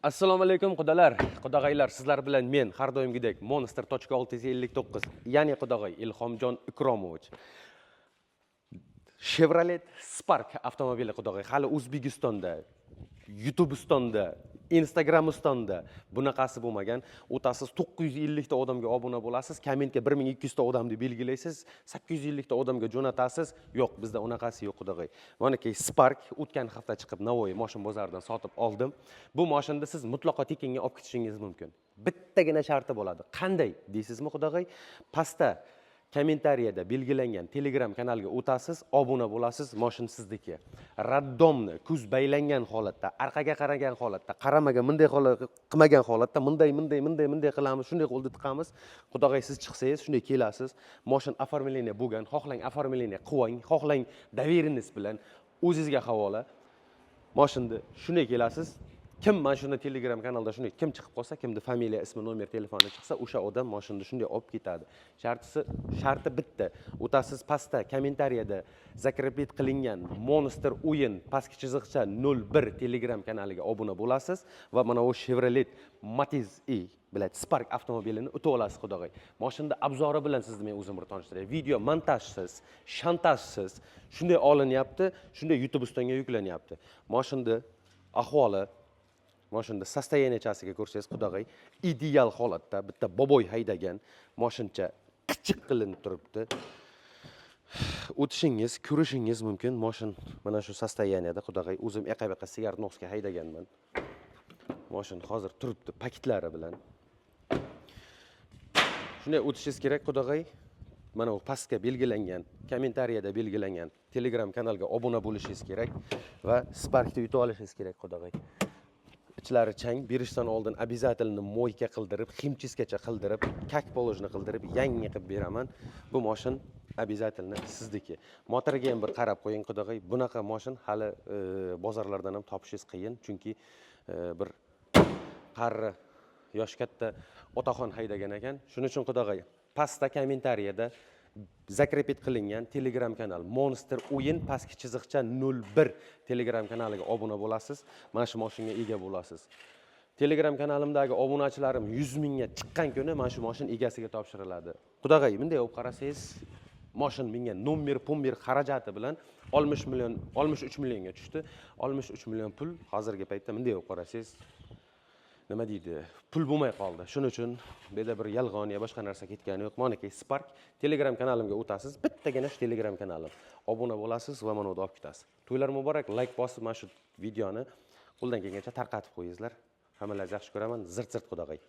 Assalomu alaykum, qudalar, qudag'aylar. Sizlar bilan men, har doimgidek, Monster.659, ya'ni qudag'ay Ilhomjon Ikromovich. Chevrolet Spark avtomobili, qudag'ay, hali O'zbekistonda, YouTubeistonda, Instagramistonda bunaqasi bo'lmagan. O'tasiz, 950 ta odamga obuna bo'lasiz, kommentga 1200 ta odamni belgilaysiz, 850 ta odamga jo'natasiz. Yo'q, bizda unaqasi yo'q, qudag'ay. Manaki Spark o'tgan hafta chiqib, Navoiy moshin bozoridan sotib oldim. Bu moshinni siz mutlaqo tekinga olib ketishingiz mumkin. Bittagina sharti bo'ladi. Qanday deysizmi, qudag'ay? Pastda kommentariyada belgilangan Telegram kanalga o'tasiz, obuna bo'lasiz, moshin sizniki. Роддом ni ko'z baylangan holatda, orqaga qaragan holatda, qaramagan, bunday holat qilmagan holatda, bunday, bunday, bunday, bunday qilamiz, shunday qo'lda tiqamiz. Qudag'ay, siz chiqsangiz, shunday kelasiz. Moshin оформление bo'lgan, xohlang оформление qilvang, xohlang доверенность bilan, o'zingizga havola. Moshinni shunday kelasiz. Kim mana shunda Telegram kanalda shunday kim chiqib qolsa, kimni familiya, ismi, nomer telefoni chiqsa, o'sha odam moshinni shunday olib ketadi. Sharti bitta: o'tasiz, pastda kommentariyada закрепить qilingan Monster o'yin_01 Telegram kanaliga obuna bo'lasiz va mana bu Chevrolet Matiz e, блядь, Spark avtomobilini o'tib olasiz, qudag'ay. Moshinni обзор i bilan sizni men o'zim bir tanishtiray. Video montajsiz, shantajsiz shunday olinyapti, shunday YouTubeistonga yuklanyapti. Moshinni ahvoli, moshinni состояния chasiga ko'rsangiz, qudag'ay, ideal holatda, bitta boboy haydagan moshincha qichiq qilinib turibdi. O'tishingiz, ko'rishingiz mumkin, moshin mana shu состояние da, qudag'ay. O'zim yoqqa buyoqqa Sigarnovskiy haydaganman. Moshin hozir turibdi paketlari bilan. Shunday o'tishingiz kerak, qudag'ay. Mana bu pastga belgilangan, kommentariyada belgilangan Telegram kanalga obuna bo'lishingiz kerak va Sparkni yutib olishingiz kerak, qudag'ay. Ichlari chang, berishdan oldin обязательно мойка qildirib, химчистка cha qildirib, как положено qildirib, yangi qilib beraman. Bu moshin обязательно sizniki. Motoriga ham bir qarab qo'ying, qudag'ay. Bunaqa moshin hali bozorlardan ham topishingiz qiyin, chunki bir qari, yoshi katta otaxon haydagan ekan. Shuning uchun, qudag'ay, pastda kommentariyada закрепить qilingan Telegram kanal Monster o'yin_01 Telegram kanaliga obuna bo'lasiz, mana shu moshinga ega bo'lasiz. Telegram kanalimdagi obunachilarim 100 mingga chiqqan kuni mana shu moshin egasiga topshiriladi, qudag'ay. Bunday olib qarasangiz, moshin menga nomer pomber xarajati bilan 60 million, 63 millionga tushdi. 63 million pul hozirgi paytda bunday olib qarasangiz, nima deydi, pul bo'lmay qoldi. Shuning uchun bu yerda bir yolg'on yo boshqa narsa ketgani yo'q. Manaki Spark, Telegram kanalimga o'tasiz, bittagina shu Telegram kanalim, obuna bo'lasiz va mana uni olib ketasiz. To'ylar muborak! Layk bosib, mana shu videoni qo'ldan kelgancha tarqatib qo'yingizlar. Hammalaringizni yaxshi ko'raman, zirt zirt, qudag'ay.